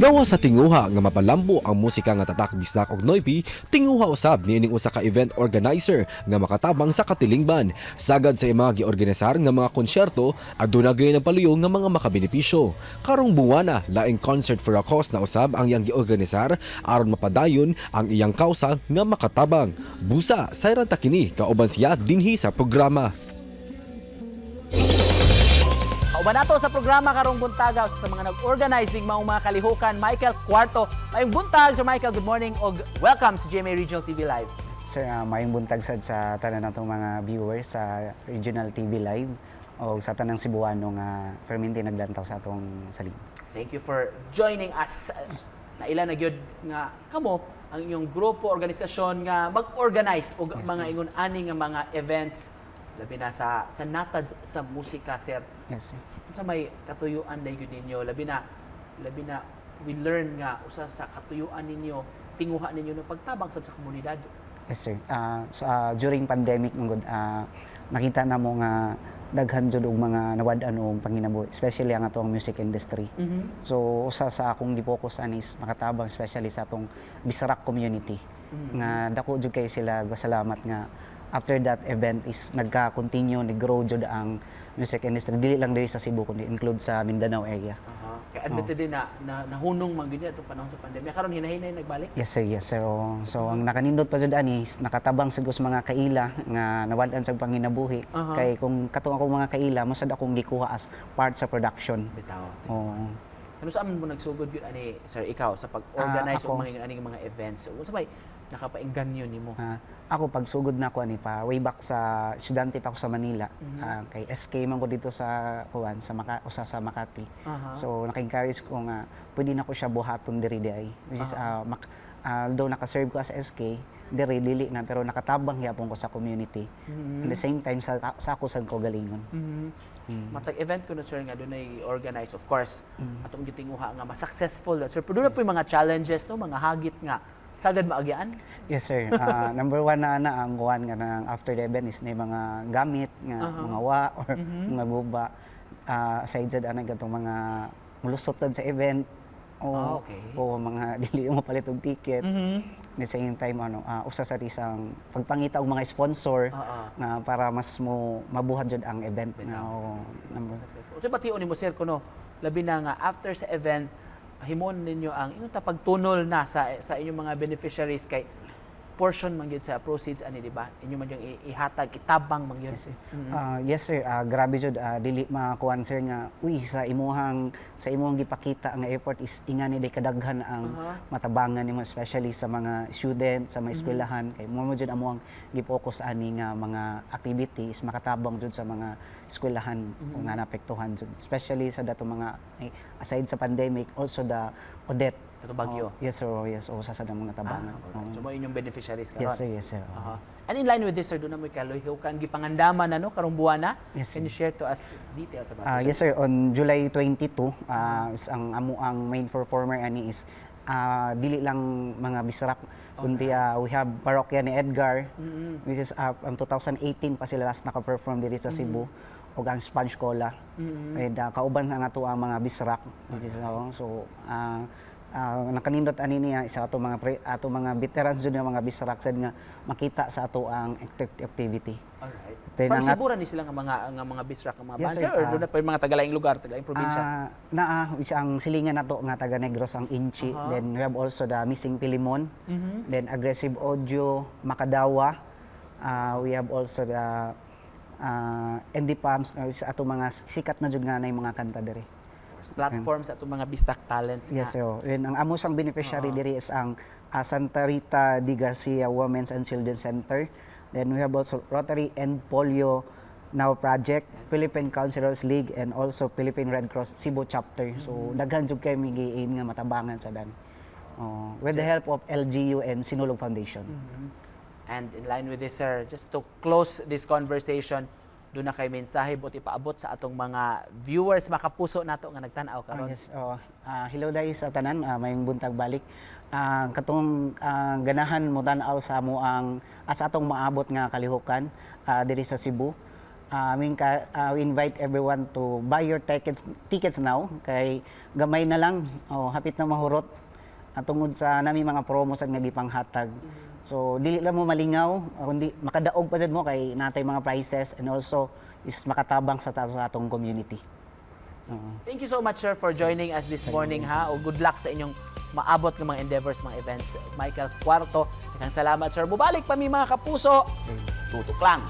Gawa sa tinguha nga mapalambo ang musika nga tatak Bisdak og Noypi, tinguha usab niining usa ka event organizer nga makatabang sa katilingban. Sagad sa mga giorganisar nga mga konsyerto, aduna gayon ang paluyo nga mga makabenepisyo. Karong buwana, laing concert for a cause na usab ang iyang giorganisar aron mapadayon ang iyang kausa nga makatabang. Busa, sayran ta kini kauban siya dinhi sa programa. Kauban nato sa programa karong buntaga sa mga nag-organize ning maong mga kalihukan, Michael Cuarto. Maayong buntag, Sir Michael, good morning og welcome sa GMA Regional TV Live. Sir, maayong buntag sad sa tanan natong mga viewers sa Regional TV Live o sa tanang Cebuano nga perminti naglantaw sa atong salig. Thank you for joining us. Naila na gyud nga kamo ang inyong grupo, organisasyon nga mag-organize og mga ingon ani nga mga events, labi na sa natad sa musika, sir. Yes, sir. Unsa may katuyuan na gyud ninyo, labi na we learn nga usa sa katuyuan ninyo, tinguha ninyo ng pagtabang sab sa komunidad? Yes, sir. So, during pandemic man gud, nakita na mo nga daghan jud og mga nawad-an og panginabuhi, especially ang atong music industry. So usa sa akong gi-focus ani is makatabang especially sa atong Bisrak community. Nga dako jud kay sila salamat nga after that event is nagka-continue, nag-grow jud ang music industry dili lang diri sa Cebu kundi include sa Mindanao area. Aha. Kay admitted din na nahunong man gyud atong panahon sa pandemya. Karon hinahinay nagbalik. Yes, sir, yes, sir. Oh. So ang nakanindot pa jud ani is nakatabang sad ko sa mga kaila nga nawad-an sa panginabuhi. Kay kung katong akong mga kaila mo sad akong gikuha as part sa production. Bitaw. Oh. Ano sa amin mo nagsugod gyud ani, sir, ikaw sa pag-organize Ah, ako. og mga ingon ani nga mga events? Unsa may nakapaingganyo nimo? Ako pagsugod na ako ani pa way back sa estudyante pa ako sa Manila. Kay SK man ko dito sa kuan sa Maka, usa sa Makati. So naka-encourage ko nga pwede na ko siya buhaton diri di ay. Which is although naka-serve ko as SK diri dili na, pero nakatabang gyapon ko sa community. At the same time sa ako sad ko galingon. Matag event ko na, sir, nga dunay organize, of course atong gitinguha nga ma-successful na, sir. Pero doon na po yung mga challenges, no, mga hagit nga sagad maagyaan. Yes, sir. Number one na ana ang kuan nga nang after the event is na yung mga gamit nga mga wa or mga guba. Aside sad ana katong mga mulusot sad sa event o o mga dili mo palit og ticket. At the same time ano, usa sa isang pagpangita og mga sponsor nga para mas mo mabuhat jud ang event nga o, number Successful. So bation nimo, sir, kuno labi na nga after sa event himon ninyo ang inyong pagtunol na sa inyong mga beneficiaries, kay portion man gyud sa proceeds ani, di ba? Inyo man yung ihatag, itabang man gyud. Yes, sir. Yes, sir. Grabe jud, dili makuan, sir, nga uy sa imuhang gipakita nga effort is ingani day kadaghan ang matabangan nimo, especially sa mga student sa mga eskwelahan, kay mo jud amuang gi-focus ani nga mga activities makatabang jud sa mga eskwelahan nga naapektuhan jud, especially sa dato mga eh, aside sa pandemic, also the Odette. Kato bagyo. Oh, yes, sir. Oh, yes, oh, sa mga natabangan. Alright. So mo inyong beneficiaries karon. Yes, sir, yes, sir. Oh. And in line with this, sir, doon na mo kalihukan gipangandaman na no karong buwana. Yes, sir. Can you share to us details about this? Yes, sir, on July 22 is ang amo ang main performer ani is dili lang mga Bisrak kundi we have Parokya ni Edgar, which is ang 2018 pa sila last naka-perform diri sa Cebu, ug ang Sponge Cola. And kauban sa nga ang mga Bisrak, which is, oh, so nakanindot ani niya isa ato mga ato mga veterans jud nga mga Bisrak sad nga makita sa ato ang activity. Then, From Cebu ra ni sila nga mga Bisrak nga mga Yes, bands, sir. or doon na pa yung mga tagalaing lugar, tagalaing probinsya? Naa, which ang silingan nato nga taga Negros ang Inchi. Then we have also the Missing Pilimon. Then Aggressive Audio, Makadawa. We have also the Andy Pumps, which ato mga sikat na jud nga na yung mga kanta diri. Platforms atong mga Bisdak talents Yes, nga. sir. Then ang amo sang beneficiary diri is ang Santa Rita de Garcia Women's and Children's Center. Then we have also Rotary and Polio Now Project, Philippine Counselors League, and also Philippine Red Cross Cebu Chapter. So daghan jud kay mi gi-aim nga matabangan sa dan. Oh, with the help of LGU and Sinulog Foundation. And in line with this, sir, just to close this conversation, doon na kay mensahe buot ipaabot sa atong mga viewers, makapuso nato nga nagtan-aw karon? Yes. Oh, hello dai sa tanan, mayong buntag balik. Katong ganahan mo tan-aw sa amo ang sa atong maabot nga kalihukan diri sa Cebu. I mean, we invite everyone to buy your tickets now kay gamay na lang, oh, hapit na mahurot at tungod sa nami mga promos nga gipanghatag. So dili lang mo malingaw, kundi makadaog pa jud mo kay natay mga prizes and also is makatabang sa atong community. Oo. Thank you so much, sir, for joining us this morning, ha. O good luck sa inyong maabot ng mga endeavors, mga events. Michael Cuarto, daghang salamat, sir. Mubalik pa mi, mga kapuso. Tutok lang.